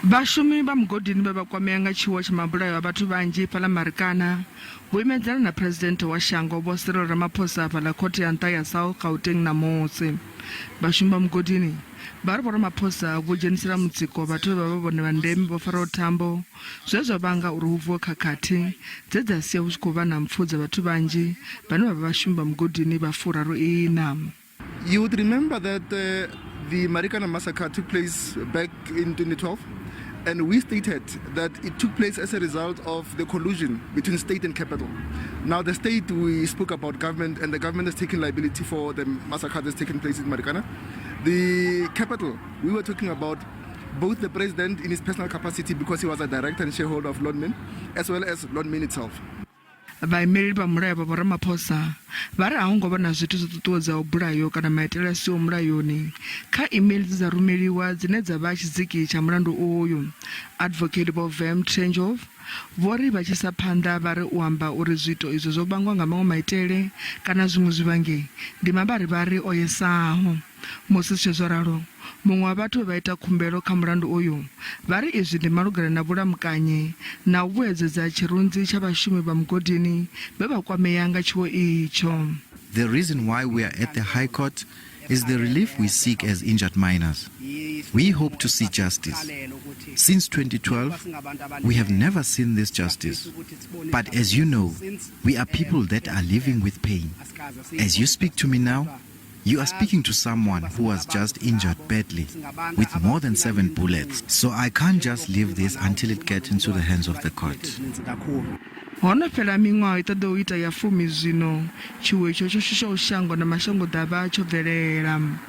Vhashumi vha mugodini vhe vha kwamea nga tshiwo tsha mabulayo a vhathu vhanzhi fhaḽa Marikana vho imedzana na Phresidennde wa shango Vho Cyril Ramaphosa fhaḽa khothe ya nṱha ya South Gauteng ṋamusi. Vhashumi vha mugodini vha ri Vho Ramaphosa vho dzhenisela mutsiko vhathu vhe vha vha vhone vha ndeme vho faraho thambo zwe zwa vhanga uri hu vuwe khakhathi dze dza sia hu tshi khou vha na mpfu dza vhathu vhanzhi vhane vha vha vhashumi vha mugodini vha furaru iṋa. You would remember that the Marikana massacre took place back in 2012, and we stated that it took place as a result of the collusion between state and capital. Now, the state, we spoke about government, and the government has taken liability for the massacre that's taken place in Marikana. The capital, we were talking about both the president in his personal capacity because he was a director and shareholder of Lonmin, as well as Lonmin itself. Vhaimeleli vha mulayo vha Vho Ramaphosa vha ri a hu ngo vha na zwithu zwo ṱuṱuwedzaho bulayo kana maitele a siho mulayoni kha email dze dza rumeliwa dzine dza vha tshidziki tsha mulandu uyu. Advocate Vho Wim Trenjov vho ri vha tshi isa phanḓa vha ri u amba uri zwiito izwo zwo vhangwa nga maṅwe maitele kana zwiṅwe zwivhangi ndi mavharivhari o yesaho. Musi zwi tshe zwo ralo, muṅwe wa vhathu vhe vha ita khumbelo kha mulandu uyu vha ri izwi ndi malugana na vhulamukanyi na u vhuedzedza tshirunzi tsha vhashumi vha mugodini vhe vha kwamea nga tshiwo itsho. The reason why we are at the High Court is the relief we seek as injured miners. We hope to see justice. Since 2012, we have never seen this justice. But as you know, we are people that are living with pain. As you speak to me now, you are speaking to someone who was just injured badly with more than 7 bullets. So I can't just leave this until it gets into the hands of the court. Ho no fhela miṅwaha i ṱoḓaho u ita ya fumi zwino tshiwo itsho tsho shushaho shango na mashangoḓavha tsho bvelela.